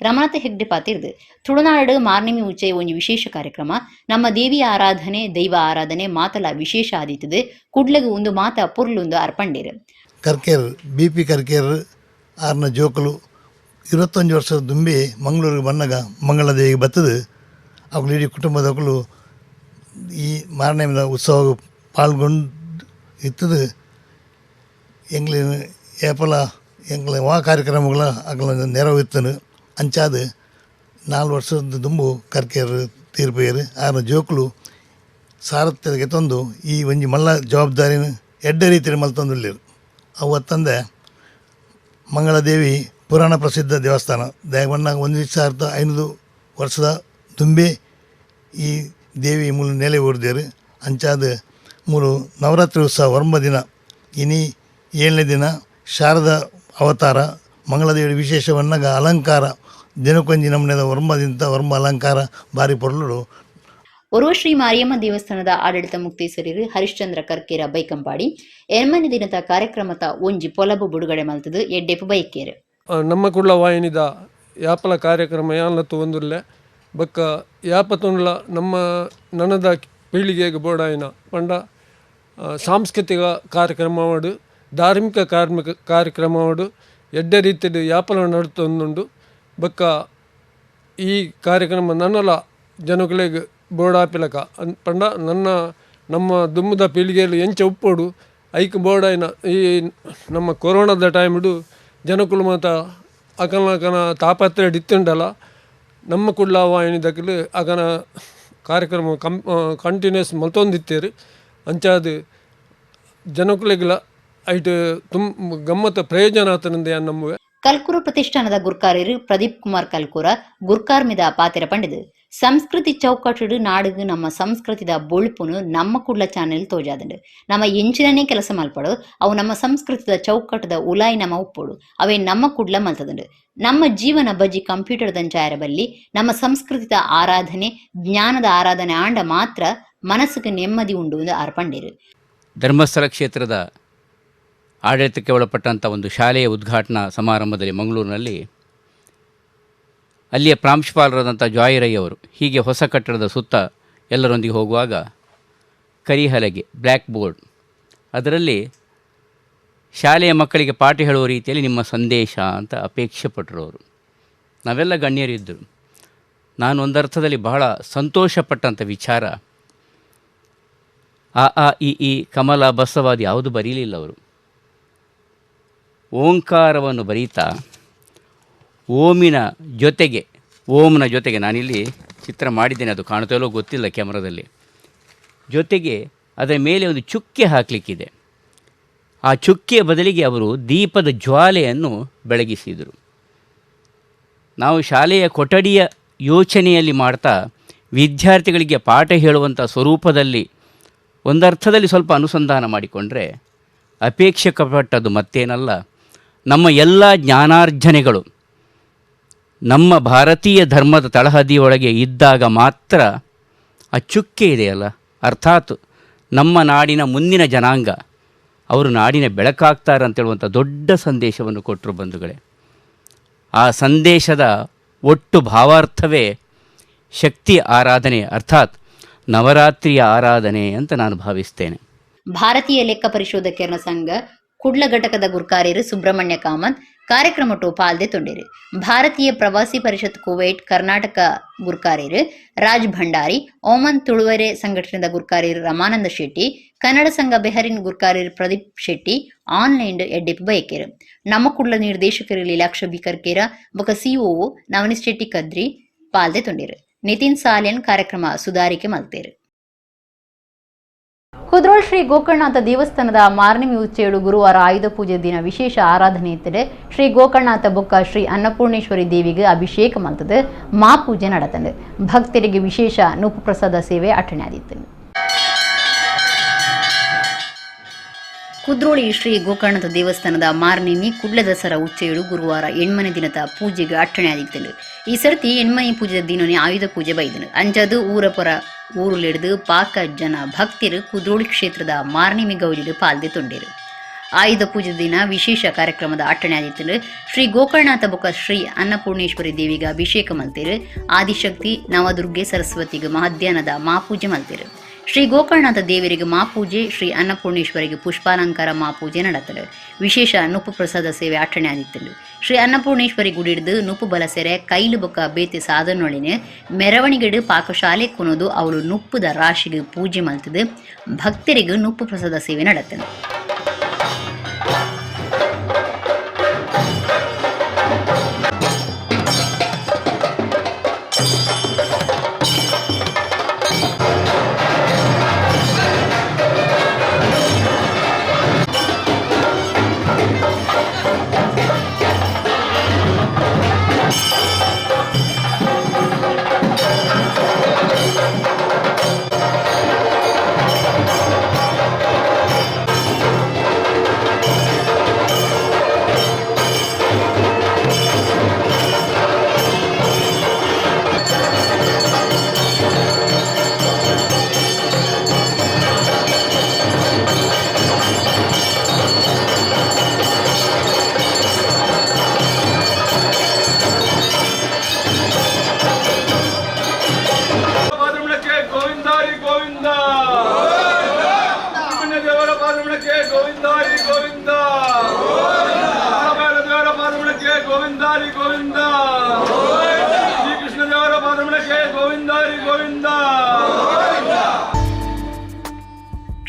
Ramanath Hegde ಪಾತಿರ್ದು ತುಳುನಾಡು ಮಾರ್ನೆಮಿ ಉಚ್ಚಯ ಒಂಜಿ ವಿಶೇಷ ಕಾರ್ಯಕ್ರಮ. ನಮ್ಮ ದೇವಿಯ ಆರಾಧನೆ, ದೈವ ಆರಾಧನೆ ಮಾತಲ ವಿಶೇಷ ಆದಿತ್ತದು. ಕುಡ್ಲಗು ಒಂದು ಮಾತ ಪೊರ್ಲುಂದು ಅರ್ಪಂಡೇರು. ಕರ್ಕೇರ್ ಬಿ ಪಿ ಕರ್ಕೇರ್ ಆರ್ನ ಜೋಕುಲು 21 ವರ್ಷದ ದುಂಬಿ ಮಂಗಳೂರಿಗೆ ಬನ್ನಗ ಮಂಗಳದೇವಿಗೆ ಬತ್ತದು ಅಕುಲು ಇಡೀ ಕುಟುಂಬದಕುಲು ಈ ಮಾರನೇದ ಉತ್ಸವ ಪಾಲ್ಗೊಂಡು ಇತ್ತದು. ಎಂಗ್ಲಿನ ಏಪಲ ಎಂಗ್ಲ ವಾ ಕಾರ್ಯಕ್ರಮಗಳ ಅಕಲ ನೆರವು ಇತ್ತನು. ಅಂಚಾದ 4 ವರ್ಷದ ದುಂಬು ಕರ್ಕೇರ್ ತೀರ್ಪೇರು ಆರ್ನ ಜೋಕುಲು ಸಾರಥ್ಯಕ್ಕೆ ತಂದು ಈ ಒಂಜಿ ಮಲ್ಲ ಜವಾಬ್ದಾರಿನ ಎಡ್ಡೆ ರೀತಿಯಲ್ಲಿ ಮಲ್ತೊಂದುಲ್ಲೆರ್. ಅವು ಅತ್ತಂದೆ ಮಂಗಳದೇವಿ ಪುರಾಣ ಪ್ರಸಿದ್ಧ ದೇವಸ್ಥಾನ ದಾಯೆ 1500 ವರ್ಷದ ದುಂಬೆ ಈ ದೇವಿ ಮೂಲು ನೆಲೆ ಊರ್ದೇರು. ಅಂಚಾದ ಮೂಲು ನವರಾತ್ರಿ ಉತ್ಸವ 9 ದಿನ, ಇನಿ 7ನೇ ದಿನ ಶಾರದ ಅವತಾರ ಮಂಗಳದೇವಿ ವಿಶೇಷವನ್ನಾಗ ಅಲಂಕಾರ ದಿನಕ್ಕೊಂಜಿ ನಮ್ಮನೆದ 9 ದಿನದ 9 ಅಲಂಕಾರ ಭಾರಿ ಪೊರ್ಲುಡು. ಒರುವ ಶ್ರೀ ಮಾರಿಯಮ್ಮ ದೇವಸ್ಥಾನದ ಆಡಳಿತ ಮುಕ್ತೇಸರಿರು ಹರಿಶ್ಚಂದ್ರ ಕರ್ಕೇರ ಬೈಕಂಪಾಡಿ ಎನ್ಮನೆ ದಿನದ ಕಾರ್ಯಕ್ರಮದ ಒಂಜಿ ಪೊಲಬು ಬಿಡುಗಡೆ ಮಲ್ತದು ಎಡ್ಡೆಪು ಬೈಕೇರು. ನಮ್ಮ ಕುಡ್ಲ ವಾಹಿನಿದ ಯಾಪಲ ಕಾರ್ಯಕ್ರಮ ಯಾನ್ಲತ್ತು ಒಂದುಲ್ಲೆ ಬೊಕ್ಕ ಯಾಪ ತುಂಡ್ಲ ನಮ್ಮ ನನದ ಪೀಳಿಗೆಗೆ ಬೋಡಾಯಿನ ಪಂಡ ಸಾಂಸ್ಕೃತಿಕ ಕಾರ್ಯಕ್ರಮವಾಡು, ಧಾರ್ಮಿಕ ಕಾರ್ಮಿಕ ಕಾರ್ಯಕ್ರಮವಾಡು ಎಡ್ಡೆ ರೀತಿಡ್ ಯಾಪಲ ನಡತೊಂದುಂಡು. ಬೊಕ್ಕ ಈ ಕಾರ್ಯಕ್ರಮ ನನಲ ಜನಕುಲೆಗ್ ಬೋಡಾಪಿಲಕ ಪಂಡ ನನ್ನ ನಮ್ಮ ದುಮ್ಮದ ಪೀಳಿಗೆಯಲ್ಲಿ ಎಂಚ ಉಪ್ಪೊಡು ಐಕ್ ಬೋಡಾಯಿನ ಈ ನಮ್ಮ ಕೊರೋನಾದ ಟೈಮ್ಡು ಜನಕುಲು ಮಾತ ಅಕನ ಅಕನ ತಾಪತ್ರೆ ಇತ್ತುಂಡಲ ನಮ್ಮ ಕುಡ್ಲ ವಾಹಿನಿದಕುಲು ಅಕನ ಕಾರ್ಯಕ್ರಮ ಕಂಟಿನ್ಯೂಸ್ ಮಲ್ತೊಂದಿತ್ತೇರು. ಅಂಚಾದ್ ಜನಕುಲೆಗ್ಲ ಐಟ್ ಗಮ್ಮತ ಪ್ರಯೋಜನ ಆತನಂದೆ ನಮ್ಮವೆ. ಕಲ್ಕೂರು ಪ್ರತಿಷ್ಠಾನದ ಗುರ್ಕಾರ್ಯರು ಪ್ರದೀಪ್ ಕುಮಾರ್ ಕಲ್ಕೂರ ಗುರ್ಕಾರ್ಮಿದ ಪಾತೆರ ಪಂಡಿದು ಸಂಸ್ಕೃತಿ ಚೌಕಟ್ಟುಡು ನಾಡುಗು ನಮ್ಮ ಸಂಸ್ಕೃತಿದ ಬೊಳ್ಪುನು ನಮ್ಮ ಕುಡ್ಲ ಚಾನೆಲ್ ತೋಜಾದಂಡು. ನಮ್ಮ ಎಂಚಿನನೇ ಕೆಲಸ ಮಲ್ಪಡು ಅವು ನಮ್ಮ ಸಂಸ್ಕೃತಿದ ಚೌಕಟ್ಟದ ಉಲಾಯಿ ನಮ್ಮ ಉಪ್ಪುಡು ಅವೇ ನಮ್ಮ ಕುಡ್ಲ ಮಲ್ತದಂಡು. ನಮ್ಮ ಜೀವನ ಬಜ್ಜಿ ಕಂಪ್ಯೂಟರ್ ದಂಚಾಯರ ಬಲ್ಲಿ ನಮ್ಮ ಸಂಸ್ಕೃತಿದ ಆರಾಧನೆ ಜ್ಞಾನದ ಆರಾಧನೆ ಆಂಡ ಮಾತ್ರ ಮನಸ್ಸುಗೆ ನೆಮ್ಮದಿ ಉಂಡು ಎಂದು ಅರ್ಪಂಡೇರು. ಧರ್ಮಸ್ಥಳ ಕ್ಷೇತ್ರದ ಆಡಳಿತಕ್ಕೆ ಒಳಪಟ್ಟಂಥ ಒಂದು ಶಾಲೆಯ ಉದ್ಘಾಟನಾ ಸಮಾರಂಭದಲ್ಲಿ ಮಂಗಳೂರಿನಲ್ಲಿ ಅಲ್ಲಿಯ ಪ್ರಾಂಶುಪಾಲರಾದಂಥ ಜಾಯ್ ರೈ ಅವರು ಹೀಗೆ ಹೊಸ ಕಟ್ಟಡದ ಸುತ್ತ ಎಲ್ಲರೊಂದಿಗೆ ಹೋಗುವಾಗ ಕರಿಹಲಗೆ ಬ್ಲ್ಯಾಕ್ ಬೋರ್ಡ್, ಅದರಲ್ಲಿ ಶಾಲೆಯ ಮಕ್ಕಳಿಗೆ ಪಾಠ ಹೇಳುವ ರೀತಿಯಲ್ಲಿ ನಿಮ್ಮ ಸಂದೇಶ ಅಂತ ಅಪೇಕ್ಷೆ ಪಟ್ಟರು ಅವರು. ನಾವೆಲ್ಲ ಗಣ್ಯರಿದ್ದರು. ನಾನು ಒಂದರ್ಥದಲ್ಲಿ ಬಹಳ ಸಂತೋಷಪಟ್ಟಂಥ ವಿಚಾರ, ಆ ಆ ಇ ಈ ಕಮಲ ಬಸವಾದಿ ಯಾವುದು ಬರೀಲಿಲ್ಲ ಅವರು. ಓಂಕಾರವನ್ನು ಬರೀತಾ ಓಮಿನ ಜೊತೆಗೆ, ಓಂನ ಜೊತೆಗೆ ನಾನಿಲ್ಲಿ ಚಿತ್ರ ಮಾಡಿದ್ದೇನೆ, ಅದು ಕಾಣ್ತಾ ಇಲ್ಲೋ ಗೊತ್ತಿಲ್ಲ ಕ್ಯಾಮ್ರಾದಲ್ಲಿ, ಜೊತೆಗೆ ಅದರ ಮೇಲೆ ಒಂದು ಚುಕ್ಕೆ ಹಾಕಲಿಕ್ಕಿದೆ. ಆ ಚುಕ್ಕೆಯ ಬದಲಿಗೆ ಅವರು ದೀಪದ ಜ್ವಾಲೆಯನ್ನು ಬೆಳಗಿಸಿದರು. ನಾವು ಶಾಲೆಯ ಕೊಠಡಿಯ ಯೋಚನೆಯಲ್ಲಿ ಮಾಡ್ತಾ ವಿದ್ಯಾರ್ಥಿಗಳಿಗೆ ಪಾಠ ಹೇಳುವಂಥ ಸ್ವರೂಪದಲ್ಲಿ ಒಂದರ್ಥದಲ್ಲಿ ಸ್ವಲ್ಪ ಅನುಸಂಧಾನ ಮಾಡಿಕೊಂಡ್ರೆ ಅಪೇಕ್ಷೆ ಪಟ್ಟದ್ದು ಮತ್ತೇನಲ್ಲ, ನಮ್ಮ ಎಲ್ಲ ಜ್ಞಾನಾರ್ಜನೆಗಳು ನಮ್ಮ ಭಾರತೀಯ ಧರ್ಮದ ತಳಹದಿಯೊಳಗೆ ಇದ್ದಾಗ ಮಾತ್ರ ಆ ಚುಕ್ಕೆ ಇದೆಯಲ್ಲ, ಅರ್ಥಾತ್ ನಮ್ಮ ನಾಡಿನ ಮುಂದಿನ ಜನಾಂಗ ಅವರು ನಾಡಿನ ಬೆಳಕಾಗ್ತಾರೆ ಅಂತೇಳುವಂಥ ದೊಡ್ಡ ಸಂದೇಶವನ್ನು ಕೊಟ್ಟರು ಬಂಧುಗಳೇ. ಆ ಸಂದೇಶದ ಒಟ್ಟು ಭಾವಾರ್ಥವೇ ಶಕ್ತಿ ಆರಾಧನೆ, ಅರ್ಥಾತ್ ನವರಾತ್ರಿಯ ಆರಾಧನೆ ಅಂತ ನಾನು ಭಾವಿಸ್ತೇನೆ. ಭಾರತೀಯ ಲೆಕ್ಕ ಪರಿಶೋಧಕರ ಸಂಘ ಕುಡ್ಲ ಘಟಕದ ಗುರ್ಕಾರ್ಯರು ಸುಬ್ರಹ್ಮಣ್ಯ ಕಾಮತ್ ಕಾರ್ಯಕ್ರಮಟು ಪಾಲ್ದೆ ತೊಂಡಿರು. ಭಾರತೀಯ ಪ್ರವಾಸಿ ಪರಿಷತ್ ಕುವೈಟ್ ಕರ್ನಾಟಕ ಗುರ್ಕಾರ್ಯರು ರಾಜ್ ಭಂಡಾರಿ, ಓಮನ್ ತುಳುವರೆ ಸಂಘಟನೆದ ಗುರ್ಕಾರ್ಯರು ರಮಾನಂದ ಶೆಟ್ಟಿ, ಕನ್ನಡ ಸಂಘ ಬೆಹರಿನ್ ಗುರ್ಕಾರ್ಯರು ಪ್ರದೀಪ್ ಶೆಟ್ಟಿ ಆನ್ಲೈನ್ ಎಡ್ಡಿಪ್ ಬಯಕೇರು. ನಮ್ಮ ಕುಡ್ಲ ನಿರ್ದೇಶಕರು ಲೀಲಾಕ್ಷ ಬಿ ಕರ್ಕೇರ ಬೊಕ ಸಿಒ ನವನಿತ್ ಶೆಟ್ಟಿ ಕದ್ರಿ ಪಾಲ್ದೆ ತೊಂಡಿರು. ನಿತಿನ್ ಸಾಲಿಯನ್ ಕಾರ್ಯಕ್ರಮ ಸುಧಾರಿಕೆ ಮಲ್ತೇರು. ಕುದ್ರೋಳ್ ಶ್ರೀ ಗೋಕರ್ಣನಾಥ ದೇವಸ್ಥಾನದ ಮಾರ್ನಿಮಿ ಉಚ್ಚೇಡು ಗುರುವಾರ ಆಯುಧ ಪೂಜೆ ದಿನ ವಿಶೇಷ ಆರಾಧನೆ ಇತ್ತದೆ. ಶ್ರೀ ಗೋಕರ್ಣನಾಥ ಬೊಕ್ಕ ಶ್ರೀ ಅನ್ನಪೂರ್ಣೇಶ್ವರಿ ದೇವಿಗೆ ಅಭಿಷೇಕ ಮಲ್ತದೆ ಮಾ ಪೂಜೆ ನಡತಂದೆ. ಭಕ್ತರಿಗೆ ವಿಶೇಷ ನೂಪು ಪ್ರಸಾದ ಸೇವೆ ಅಟ್ಟಣೆ ಆದಿತ್ತು. ಕುದ್ರೋಳಿ ಶ್ರೀ ಗೋಕರ್ಣನಾಥ ದೇವಸ್ಥಾನದ ಮಾರ್ನಿಮಿ ಕುಡ್ಲ ದಸರಾ ಉಚ್ಚೇಡು ಗುರುವಾರ ಎಣ್ಮನೆ ದಿನದ ಪೂಜೆಗೆ ಅಟ್ಟಣೆ ಆದಿತ್ತನು. ಈ ಸರ್ತಿ ಎಣ್ಮನೆ ಪೂಜೆ ದಿನನೇ ಆಯುಧ ಪೂಜೆ ಬೈದನು. ಅಂಚದು ಊರಪೊರ ಊರುಲೆಡ್ದು ಪಾಕ ಜನ ಭಕ್ತರು ಕುದ್ರೋಳಿ ಕ್ಷೇತ್ರದ ಮಾರ್ನಿಮಿ ಗೌಜಿಡು ಪಾಲ್ದೆ ತೊಂಡೇರು. ಆಯುಧ ಪೂಜೆ ದಿನ ವಿಶೇಷ ಕಾರ್ಯಕ್ರಮದ ಅಟ್ಟಣೆ ಆದಿತ್ತುಂಡು. ಶ್ರೀ ಗೋಕರ್ಣನಾಥ ಬೊಕ್ಕ ಶ್ರೀ ಅನ್ನಪೂರ್ಣೇಶ್ವರಿ ದೇವಿಗೆ ಅಭಿಷೇಕ ಮಲ್ತೇರು. ಆದಿಶಕ್ತಿ ನವದುರ್ಗೆ ಸರಸ್ವತಿಗೆ ಮಧ್ಯಾಹ್ನದ ಮಾಪೂಜೆ ಮಲ್ತೇರು. ಶ್ರೀ ಗೋಕರ್ಣನಾಥ ದೇವರಿಗೆ ಮಾಪೂಜೆ, ಶ್ರೀ ಅನ್ನಪೂರ್ಣೇಶ್ವರಿಗೆ ಪುಷ್ಪಾಲಂಕಾರ ಮಾಪೂಜೆ ನಡತಲು. ವಿಶೇಷ ನುಪ್ಪು ಪ್ರಸಾದ ಸೇವೆ ಅಟ್ಟಣೆ ಆದಿತ್ತುಂಡು. ಶ್ರೀ ಅನ್ನಪೂರ್ಣೇಶ್ವರಿ ಗುಡಿಡ್ದು ನುಪ್ಪು ಬಲಸೆರೆ ಕೈಲು ಬೊಕ್ಕ ಬೇತೆ ಸಾಧನೊಳಿನ ಮೆರವಣಿಗೆಡು ಪಾಕಶಾಲೆ ಕೊನೋದು ಅವಳು ನುಪ್ಪುದ ರಾಶಿಗೆ ಪೂಜೆ ಮಲ್ತದು ಭಕ್ತರಿಗೆ ನುಪ್ಪು ಪ್ರಸಾದ ಸೇವೆ ನಡತನು.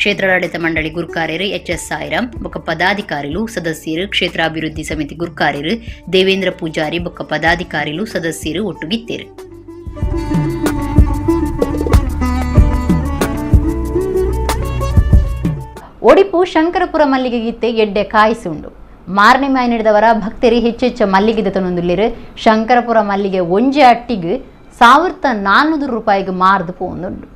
ಕ್ಷೇತ್ರಾಡಳಿತ ಮಂಡಳಿ ಗುರ್ಕಾರ್ಯರು ಎಚ್ ಎಸ್ ಸಾಯಿರಾಮ್ ಬೊಕ್ಕ ಪದಾಧಿಕಾರಿಲು ಸದಸ್ಯರು, ಕ್ಷೇತ್ರಾಭಿವೃದ್ಧಿ ಸಮಿತಿ ಗುರ್ಕಾರ್ಯರು ದೇವೇಂದ್ರ ಪೂಜಾರಿ ಬೊಕ್ಕ ಪದಾಧಿಕಾರಿಲು ಸದಸ್ಯರು ಒಟ್ಟುಗಿತ್ತೇರು. ಒಡಿಪು ಶಂಕರಪುರ ಮಲ್ಲಿಗೆ ಗೀತೆ ಎಡ್ಡೆ ಕಾಯಿಸುಂಡು. ಮಾರನೇ ಮಾಯ ನಡೆದವರ ಭಕ್ತರಿ ಹೆಚ್ಚೆಚ್ಚ ಮಲ್ಲಿಗೆ ತನೊಂದುಲ್ಲೇರು. ಶಂಕರಪುರ ಮಲ್ಲಿಗೆ ಒಂಜೆ ಅಟ್ಟಿಗೆ 1400 ರೂಪಾಯಿಗೆ ಮಾರ್ದು ಪೋಂದುಂಡು.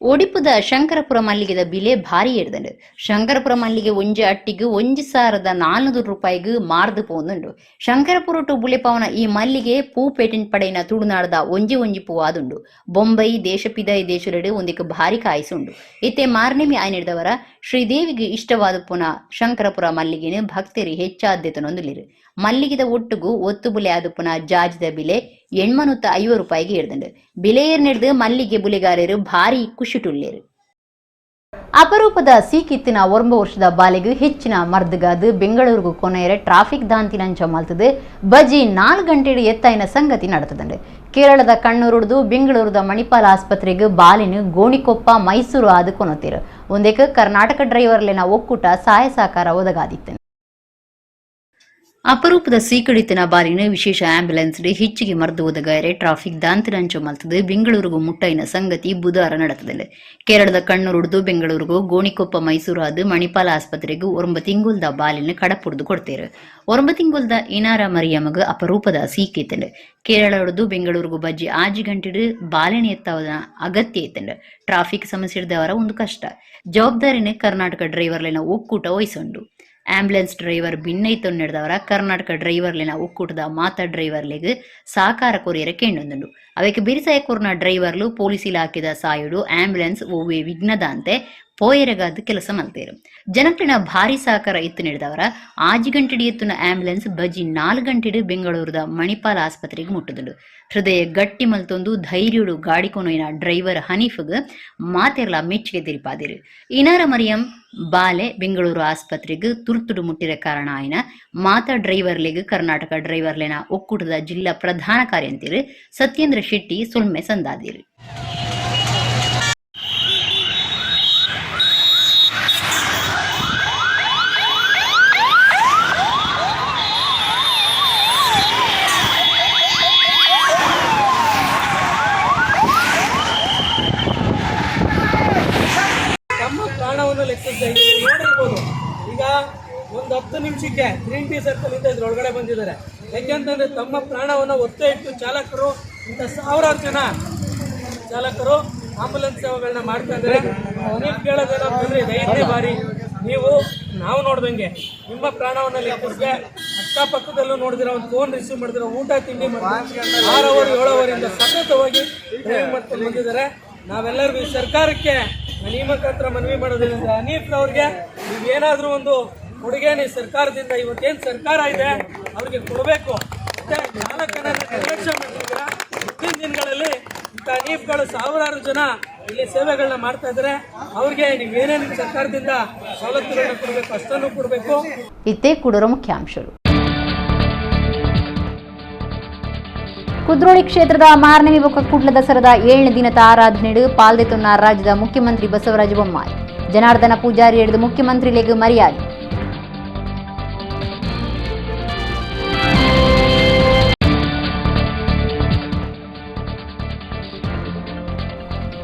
ಒಡಿಪುದ ಶಂಕರಪುರ ಮಲ್ಲಿಗೆದ ಬಿಲೆ ಭಾರಿ ಏರ್ದಂಡು. ಶಂಕರಪುರ ಮಲ್ಲಿಗೆ ಒಂಜೆ ಅಟ್ಟಿಗೆ 1400 ರೂಪಾಯಿಗೆ ಮಾರ್ದು ಪೋಂದುಂಡು. ಶಂಕರಪುರ ಟು ಬುಲೆಪಾವನ ಈ ಮಲ್ಲಿಗೆ ಪೂ ಪೇಟೆಂಟ್ ಪಡೆಯಿನ ತುಳುನಾಡದ ಒಂಜಿ ಒಂಜಿ ಪೂವಾದುಂಡು. ಬೊಂಬೈ ದೇಶಪಿದಾಯಿ ದೇಶಲೆಡು ಒಂದಿಕ್ಕೆ ಭಾರಿ ಕಾಯಿಸುಂಡು. ಇತ್ತೆ ಮಾರ್ನೆಮಿ ಆಯ್ನಿಡ್ದವರ ಶ್ರೀದೇವಿಗೆ ಇಷ್ಟವಾದ ಪುನಃ ಶಂಕರಪುರ ಮಲ್ಲಿಗೆನ ಭಕ್ತರಿ ಹೆಚ್ಚಾದ್ಯತನೊಂದುಲಿರು. ಮಲ್ಲಿಗೆದ ಒಟ್ಟುಗು ಒತ್ತು ಬುಲೆ ಆದ ಪುನಃ ಜಾಜಿದ ಬಿಲೆ 850 ರೂಪಾಯಿಗೆ ಏರ್ದಂಡು. ಬಿಲೆಯೇರ್ ನಡೆದು ಮಲ್ಲಿಗೆ ಬುಲೆಗಾರರು ಭಾರಿ ಖುಷಿಟುಲ್ಲೇರು. ಅಪರೂಪದ ಸೀಕಿತ್ತಿನ 9 ವರ್ಷದ ಬಾಲೆಗು ಹೆಚ್ಚಿನ ಮರ್ದಗಾದು ಬೆಂಗಳೂರಿಗೂ ಕೊನೆಯರೆ ಟ್ರಾಫಿಕ್ ದಾಂತಿನಂಚ ಮಲ್ತದು ಬಜಿ 4 ಗಂಟೆಡು ಎತ್ತಾಯಿನ ಸಂಗತಿ ನಡತದಂಡು. ಕೇರಳದ ಕಣ್ಣೂರುಡ್ದು ಬೆಂಗಳೂರದ ಮಣಿಪಾಲ ಆಸ್ಪತ್ರೆಗೆ ಬಾಲಿನ ಗೋಣಿಕೊಪ್ಪ ಮೈಸೂರು ಆದು ಕೊನೊತ್ತೀರು. ಒಂದೇಕ ಕರ್ನಾಟಕ ಡ್ರೈವರ್ಲೆನ ಒಕ್ಕೂಟ ಸಹಾಯ ಸಹಕಾರ ಒದಗಾದಿತ್ತು. ಅಪರೂಪದ ಸೀಕಡಿತನ ಬಾಲಿನ ವಿಶೇಷ ಆಂಬ್ಯುಲೆನ್ಸ್ ಹೆಚ್ಚಿಗೆ ಮರ್ದು ಒದಗಾಯರೆ ಟ್ರಾಫಿಕ್ ದಾಂತಿನಂಚು ಮಲ್ತದು ಬೆಂಗಳೂರಿಗೂ ಮುಟ್ಟೈನ ಸಂಗತಿ ಬುಧವಾರ ನಡತದಿಲ್ಲ. ಕೇರಳದ ಕಣ್ಣೂರುಡ್ದು ಬೆಂಗಳೂರಿಗೂ ಗೋಣಿಕೊಪ್ಪ ಮೈಸೂರು ಆದು ಮಣಿಪಾಲ ಆಸ್ಪತ್ರೆಗೂ 9 ತಿಂಗುಲ್ದ ಬಾಲಿನ ಕಡಪುಡ್ದು ಕೊಡ್ತೇರು. 9 ತಿಂಗುಲ್ದ ಇನಾರ ಮರಿಯಮಗ ಅಪರೂಪದ ಸೀಕಿತ್ತಂಡು. ಕೇರಳ ಹೊಡೆದು ಬೆಂಗಳೂರಿಗೂ ಬಜ್ಜಿ 6 ಗಂಟೆಡು ಬಾಲಿನ ಎತ್ತವದ ಅಗತ್ಯ ಇತ್ತಂಡು. ಟ್ರಾಫಿಕ್ ಸಮಸ್ಯೆ ಹಿಡ್ದವರ ಒಂದು ಕಷ್ಟ ಜವಾಬ್ದಾರಿನ ಕರ್ನಾಟಕ ಡ್ರೈವರ್ಲಿನ ಒಕ್ಕೂಟ ವಹಿಸೊಂಡು. ಆಂಬ್ಯುಲೆನ್ಸ್ ಡ್ರೈವರ್ ಭಿನ್ನೈತೊಂದು ನಡೆದವರ ಕರ್ನಾಟಕ ಡ್ರೈವರ್ಲಿನ ಒಕ್ಕೂಟದ ಮಾತಾ ಡ್ರೈವರ್ಲಿಗೆ ಸಹಕಾರ ಕೊರಿಯರ ಕೇಂಡೊಂದುಂಡು. ಅವೆಕ್ ಬಿರಿಸಾಯ ಕೊರ್ನ ಡ್ರೈವರ್ಲು ಪೊಲೀಸ್ ಇಲಾಖೆದ ಸಾಯುಡು ಆಂಬ್ಯುಲೆನ್ಸ್ ಒವ್ವೆ ವಿಘ್ನದಂತೆ ಪೋಯೆರೆಗಾದ ಕೆಲಸ ಮಲ್ತೇರು. ಜನಕ್ಲಿನ ಭಾರಿ ಸಹಕಾರ ಇತ್ತು ನಡೆದವರ 6 ಗಂಟೆಡಿ ಎತ್ತುನ ಆಂಬ್ಯುಲೆನ್ಸ್ ಬಜಿ 4 ಗಂಟೆಡು ಬೆಂಗಳೂರದ ಮಣಿಪಾಲ ಆಸ್ಪತ್ರೆಗೆ ಮುಟ್ಟುದುಂಡು. ಹೃದಯ ಗಟ್ಟಿ ಮಲ್ತೊಂದು ಧೈರ್ಯುಡು ಗಾಡಿ ಕೊನೊಯ್ನ ಡ್ರೈವರ್ ಹನೀಫ್ಗ್ ಮಾತೆರ್ಲ ಮೆಚ್ಚುಗೆ ತಿರಿಪಾದಿರು. ಇನಾರ ಮರಿಯಂ ಬಾಲೆ ಬೆಂಗಳೂರು ಆಸ್ಪತ್ರೆಗೆ ತುರ್ತುಡು ಮುಟ್ಟಿರ ಕಾರಣ ಆಯ್ನ ಮಾತಾ ಡ್ರೈವರ್ಲೆಗ್ ಕರ್ನಾಟಕ ಡ್ರೈವರ್ಲೆನ ಒಕ್ಕೂಟದ ಜಿಲ್ಲಾ ಪ್ರಧಾನ ಕಾರ್ಯಂತಿರು ಸತ್ಯೇಂದ್ರ ಶೆಟ್ಟಿ ಸೊಲ್ಮೆ ಸಂದಾದಿರು. ನೋಡಿರ್ಬೋದು, ಈಗ ಒಂದು 10 ನಿಮಿಷಕ್ಕೆ ಗ್ರೀನ್ ಟೀ ಸರ್ಕಲ್ ಇಂದ ಇದ್ರೊಳಗಡೆ ಬಂದಿದ್ದಾರೆ. ಯಾಕೆಂತಂದ್ರೆ ತಮ್ಮ ಪ್ರಾಣವನ್ನು ಒತ್ತೆ ಇಟ್ಟು ಚಾಲಕರು, ಇಂಥ ಸಾವಿರಾರು ಜನ ಚಾಲಕರು ಆಂಬುಲೆನ್ಸ್ ಸೇವೆಗಳನ್ನ ಮಾಡ್ತಾ ಇದ್ದಾರೆ. ನೀವು ಕೇಳೋದೇನಂತಂದ್ರೆ, ಇದು 5ನೇ ಬಾರಿ ನೀವು ನಾವು ನೋಡ್ದಂಗೆ ನಿಮ್ಮ ಪ್ರಾಣವನ್ನು ಲೆಕ್ಕಿಸದೆ ಅಕ್ಕಪಕ್ಕದಲ್ಲೂ ನೋಡಿದಿರ, ಒಂದು ಫೋನ್ ರಿಸೀವ್ ಮಾಡಿದ್ರೆ, ಊಟ ತಿಂಡಿ ಮಾಡಿದ್ರೆ 6 ಅವರ್ 7 ಅವರಿಂದ ಸತತವಾಗಿ ಡ್ರೈವಿಂಗ್ ಮಾಡ್ಕೊಂಡು ಬಂದಿದ್ದಾರೆ. ನಾವೆಲ್ಲರಿಗೂ ಈ ಸರ್ಕಾರಕ್ಕೆ ಈ ಮುಖಾಂತರ ಮನವಿ ಮಾಡೋದ್ರಿಂದ ಹನೀಫ್ ಅವ್ರಿಗೆ ನೀವೇನಾದರೂ ಒಂದು ಕೊಡುಗೆ ನೀವು ಸರ್ಕಾರದಿಂದ, ಇವತ್ತೇನು ಸರ್ಕಾರ ಇದೆ ಅವ್ರಿಗೆ ಕೊಡಬೇಕು. ಮತ್ತೆ ಚಾಲಕನನ್ನು ನಿರ್ಲಕ್ಷ್ಯ ಮಾಡ್ತಿದ್ದೀರಾ. ಮುಂದಿನ ದಿನಗಳಲ್ಲಿ ಇಂಥ ಹನೀಫ್ಗಳು ಸಾವಿರಾರು ಜನ ಇಲ್ಲಿ ಸೇವೆಗಳನ್ನ ಮಾಡ್ತಾ ಇದ್ದಾರೆ. ಅವ್ರಿಗೆ ನೀವೇನೇನು ಸರ್ಕಾರದಿಂದ ಸವಲತ್ತುಗಳನ್ನ ಕೊಡಬೇಕು ಅಷ್ಟನ್ನು ಕೊಡಬೇಕು. ಇತ್ತೆ ಕುಡರ ಮುಖ್ಯಾಂಶಗಳು. ಕುದ್ರೋಳಿ ಕ್ಷೇತ್ರದ ಮಾರ್ನಮಿ ಬೊಕ್ಕ ಕುಡ್ಲ ದಸರದ 7ನೇ ದಿನದ ಆರಾಧನೆಡು ಪಾಲ್ದೆತೊನ್ನ ರಾಜ್ಯದ ಮುಖ್ಯಮಂತ್ರಿ ಬಸವರಾಜ ಬೊಮ್ಮಾಯಿ. ಜನಾರ್ದನ ಪೂಜಾರಿ ಹಿಡಿದು ಮುಖ್ಯಮಂತ್ರಿಲೆಗ್ ಮರ್ಯಾದೆ.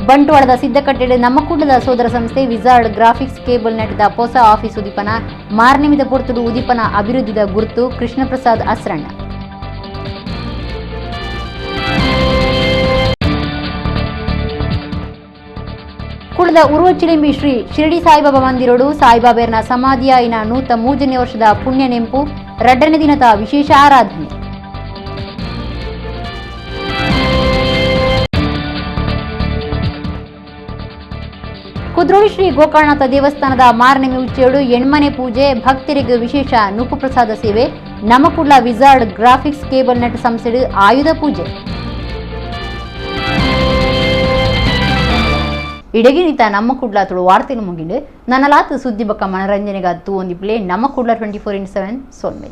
ಬಂಟ್ವಾಳದ ಸಿದ್ದಕಟ್ಟೆಡು ನಮ್ಮ ಕುಡ್ಲದ ಸೋದರ ಸಂಸ್ಥೆ ವಿಜಾರ್ಡ್ ಗ್ರಾಫಿಕ್ಸ್ ಕೇಬಲ್ ನೆಟ್ದ ಹೊಸ ಆಫೀಸ್ ಉದೀಪನ. ಮಾರ್ನೆಮಿದ ಪೊರ್ತುಡು ಉದೀಪನ ಅಭಿವೃದ್ಧಿದ ಗುರುತು ಕೃಷ್ಣಪ್ರಸಾದ್ ಅಸ್ರಣ್ಣ. ಕುಳದ ಉರುವಚಿಲಿಂಬಿ ಶ್ರೀ ಶಿರಡಿ ಸಾಯಿಬಾಬಾ ಮಂದಿರೋಡು ಸಾಯಿಬಾಬೆರ್ನ ಸಮಾಧಿಯಾಯಿನ 103ನೇ ವರ್ಷದ ಪುಣ್ಯ ನೆಂಪು 2ನೇ ದಿನದ ವಿಶೇಷ ಆರಾಧನೆ. ಕುದ್ರೋಳಿ ಶ್ರೀ ಗೋಕರ್ಣನಾಥ ದೇವಸ್ಥಾನದ ಮಾರನೆಮಿ ಉಚ್ಚೇಡು ಎಣ್ಮನೆ ಪೂಜೆ, ಭಕ್ತರಿಗೆ ವಿಶೇಷ ನುಪ್ಪು ಪ್ರಸಾದ ಸೇವೆ. ನಮಕುಡ್ಲ ವಿಜಾರ್ಡ್ ಗ್ರಾಫಿಕ್ಸ್ ಕೇಬಲ್ ನೆಟ್ ಸಂಸ್ಥೆಡು ಆಯುಧ ಪೂಜೆ. ಇಡಗಿನಿತ ನಮ್ಮ ಕುಡ್ಲ ತುಳು ವಾರ್ತೆಲು ಮುಗಿಂಡು ನನ್ನಲಾತು ಸುದ್ದಿ ಬಕ್ಕ ಮನರಂಜನೆಗಾತು ಒಂದಿಪ್ಲೆ ನಮ್ಮ ಕುಡ್ಲ 24x7 ಸೊನ್ನೆ.